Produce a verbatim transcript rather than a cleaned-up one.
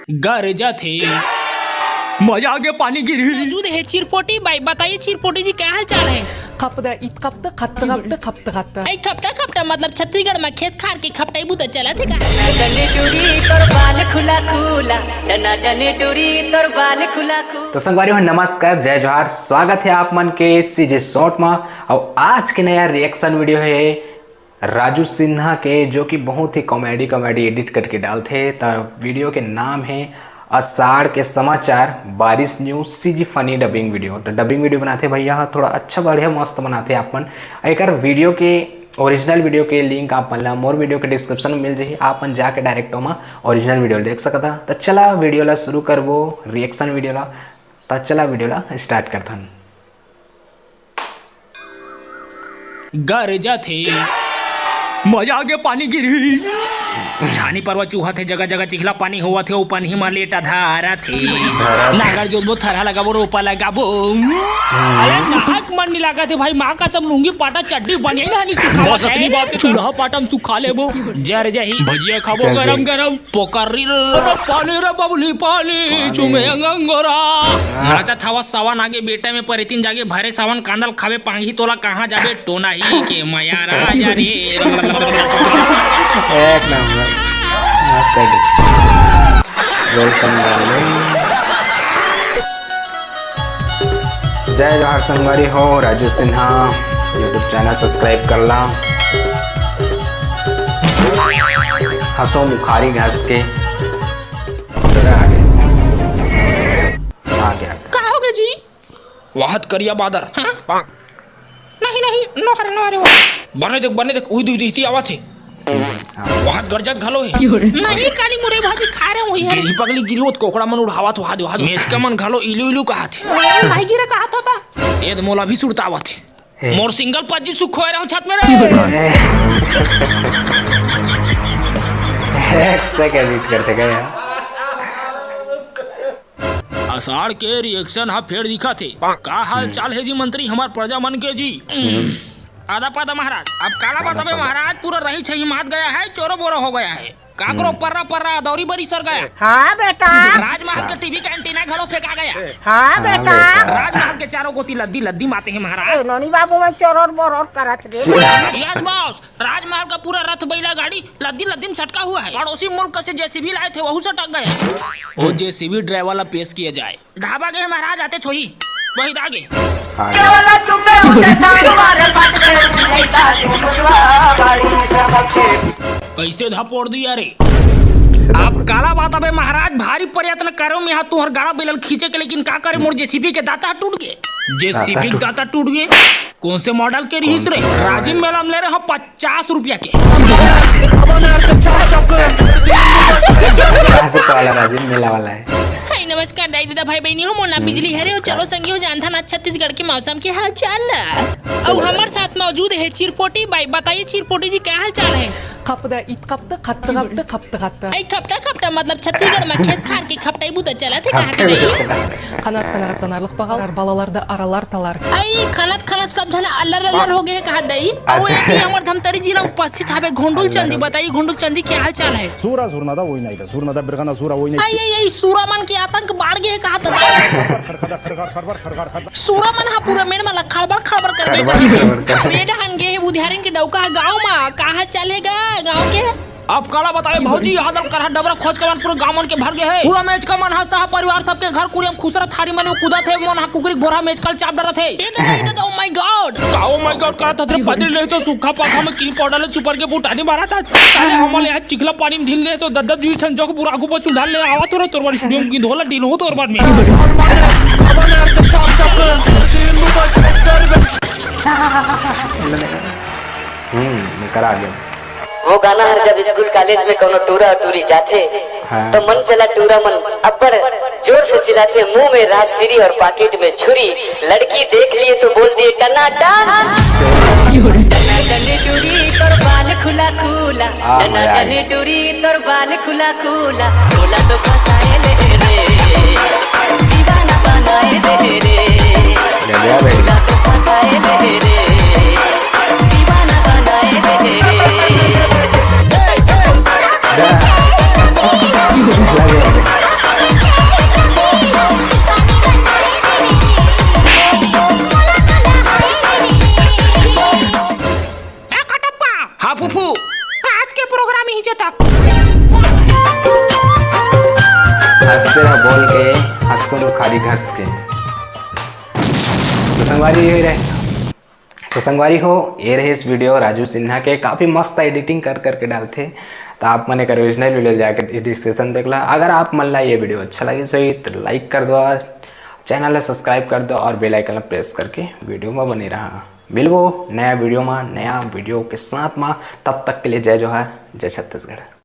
गरजत हे। मजा आ गया, पानी गिरी। मौजूद है चिरपोटी बाई। बताइए चिरपोटी जी, क्या हाल चाल है? खपदा इत खपत खत खपत खपत खत। ऐ खपटा खपटा मतलब छत्तीसगढ़ में खेत खार के खपटाई बुता चलत हे का? टनाटन टूरी तोर बाल खुला खुला, टनाटन टूरी तोर बाल खुला खुला। तो संगवारी हो, नमस्कार, जय जोहार, स्वागत है आप मन के सीजे शॉर्ट में। और आज के नया रिएक्शन वीडियो है राजू सिन्हा के, जो कि बहुत ही कॉमेडी कॉमेडी एडिट करके डालथे। त वीडियो के नाम है अषाढ़ के समाचार, बारिश news, CG funny dubbing video. तो डबिंग वीडियो बनाथे भैया ह, थोड़ा अच्छा बढ़िया मस्त बनाथे आप मन। एकर वीडियो के, ओरिजिनल वीडियो के लिंक आप मन ला मोर वीडियो के डिस्क्रिप्शन में मिल जाही, आप मन जाके डायरेक्ट ओमा ओरिजिनल वीडियो ल देख सकता। त चला वीडियो ला शुरू करबो, रिएक्शन वीडियो ला। त चला वीडियो ला स्टार्ट करथन। गरजत हे। मजा आ गया, पानी गिरी। छानी परवा चूहत हे, जगह जगह चिखला पानी होवत हे, ओ पनही म लेटा धारत हे। धारत। नागर जोतबो, थरहा लगाबो, रोपा लगाबो। अरे नाहक मन नी लागत हे भाई, माँ कसम लुंगी पाटा चड्डी बनियान हनी सुखावत बस अतनी हे। बात, चूल्हा पाटा म सुखा लेबो। जर जही। भजिया खाबो जर गरम जही। गरम। पोकरी रे पानी रे बबली पानी, पानी। चुमे अंगोरा। हाँ। नाचत हवा सावन आगे, बेटा में परितिन जागे, भरे सावन कांदल खावे पांगी, तोला कहाँ जाबे टोना ही के मया राजा रे। एक नंबर। मस्त है। Welcome darling। जय जोहार संगवारी हो, Raju Sinha YouTube channel subscribe कर ला। हंसो मुखारी घास के। आ गया, आ गया। का हो गया जी? वाहत करिया बादर। हाँ? नहीं, नहीं, नो हरे, नो हरे, वो। बने देख, बने देख, उही दुई दिहती आवत हे। हाँ। वाहत गरजत घलो हे। नहीं, काली मुरई भाजी खा रहे, वही है। गिरही पगली गिरही होत, कोकड़ा मन उड़ावत, वाहत, वाहत। मेसका मन घलो इलू, इलू कहत हे। नहीं गिरे कहत होता। एद मोला भी सुरता आवत हे। ए। मोर सिंगल पज्जी सुख खोए रहूं छत में रे। एक सेकंड वेट करते गए यार। अषाढ़ के रिएक्शन ह फेर दिखत हे। का हाल चाल हे जी मंत्री, हमार प्रजा मन के जी? आदा पादा महाराज, अब काला बताबे महाराज, पूरा रही छही मात गया है, चोरो बोरो हो गया है। काकरो पर्रा पर्रा दौरी बरी सर गया। हाँ बेटा। राजमहल के टीवी का एंटीना घलो फेंका गया। हाँ हाँ बेटा। बेटा। राजमहल के चारों कोती लद्दी लद्दी माते हैं महाराज। ए, नोनी बाबू मन चोरोर बोरोर करत रे। यस बॉस, राजमहल का पूरा रथ बैला गाड़ी लद्दी लद्दी में सटका हुआ है। पड़ोसी मुल्क से जेसीबी लाए थे, वहू सटक गया। वो जेसीबी ड्राइवर ला पेश किया जाए। ढाबा गे महाराज आते छोही, वही दागे। हाँ। कैसे धपोड़ दिया रे? कैसे आप धपोड़? काला बात अबे महाराज, भारी प्रयत्न करो मैं तुहर गाड़ा बिलल खींचे के, लेकिन का करे मोर जेसीबी के दाता टूट गए। जेसीबी के दाता टूट गए। कौन से मॉडल के रिहिस रे? राजिम मेला में ले रहे हो पचास रुपया के। पचास रुपया वाला राजिम मेला वाला है। हाय, नमस्कार दाई ददा भाई बहिनी हो, मोर नाम बिजली हरे हो। चलो संगी हो, जानथन आज छत्तीसगढ़ के मौसम के हाल चाल ला। अउ हमर साथ मौजूद है चिरपोटी बाई। बताइए चिरपोटी जी, क्या हाल चाल है? खपदा इत खपत खत खपत खपत खत। ऐ खपटा खपटा मतलब छत्तीसगढ़ में खेत खार के खपटाई बुता चलत है, कहा थे नहीं? खनत खनत खनत लखपगल अर बालालर द अरलर तलर। ऐ खनत खनत सब झन अल्लर अल्लर हो गए, कहा दई। अउ अच्छा। एक ही हमर धमतरी जिला में उपस्थित हवे घोंडुल चंदी। बताइए घोंडुल चंदी, क्या हाल चाल है? सूरा सूरना दा वही नहीं था, सूरना दा बिरखाना सूरा वही नहीं। आई आई आई, सूरा मन के आतंक बाढ़ गए, कहा ददा। खर खर खर खर खर खर खर खर। सूरा मन हा पूरा मेड़ मन ला खड़बड़ खड़बड़ कर दे। खड़बड़ खड़बड़ कर। मेड़ हन गे हे बुधियारिन के डौका हा गाँव मा, कहाँ चलेगा गाँव के? अब काला बतावे भौजी, यहाँ दल करहा डबरा खोज के बाद पूरा गाँव मन के भर गए हे। पूरा मेचका मन हा सह परिवार सबके घर कुरियम खुसरा थारी मन में कूदत हे, मन हा कुकरी के भोरा मेचका ल चाप डरत हे। ए दादा, ए दादा, oh my God। का oh my God करत हस रे? पदरी ले तो सूखा पाखा में क्रीम पाउडर ले चुपर के फुटानी मारत हस। अरे हमन ले आज चिखला पानी में ढील दे तो दद्दत भी सन जोक बुरा गुबो चुंधाल ले आवत हो रे तोर बारी स्टूडियो में गिंधोला डील हो तोर बार में। हम्म, निकर आ गया। वो गाना हर जब स्कूल कॉलेज में कोनो टूरा टूरी जाथे, हाँ। तो मन चला टूरा मन अब्बड़ जोर से चिल्लाथे, मुंह में राजश्री और पाकिट में छुरी। लड़की देख लिए तो बोल दिए टनाटन। टनाटन टूरी तोर बाल खुला खुला, आ, मजा आ गया। टनाटन टूरी तोर बाल खुला खुला, बोला तो फसाए ले रे, दीवाना बनाए दे रे, गजब है। बोला तो फसाए ले रे, दीवाना बनाए दे रे। जा। लगे। आ फूफू, आज के प्रोग्राम इही तक। हंसते रह बोल के, हंसो मुखारी घस के। तो संगवारी ये रहे, तो संगवारी हो, ये रहे इस वीडियो राजू सिन्हा के। काफ़ी मस्त एडिटिंग कर करके डालथे। तो आप मन एक ओरिजिनल वीडियो जाके डिस्क्रिप्शन देख ला। अगर आप मन ला ये वीडियो अच्छा लगे सही तो लाइक कर दो, चैनल ला सब्सक्राइब कर दो और बेल आइकन ला प्रेस करके वीडियो में बने रहा। मिलबो नया वीडियो में, नया वीडियो के साथ में। तब तक के लिए जय जोहार, जय छत्तीसगढ़।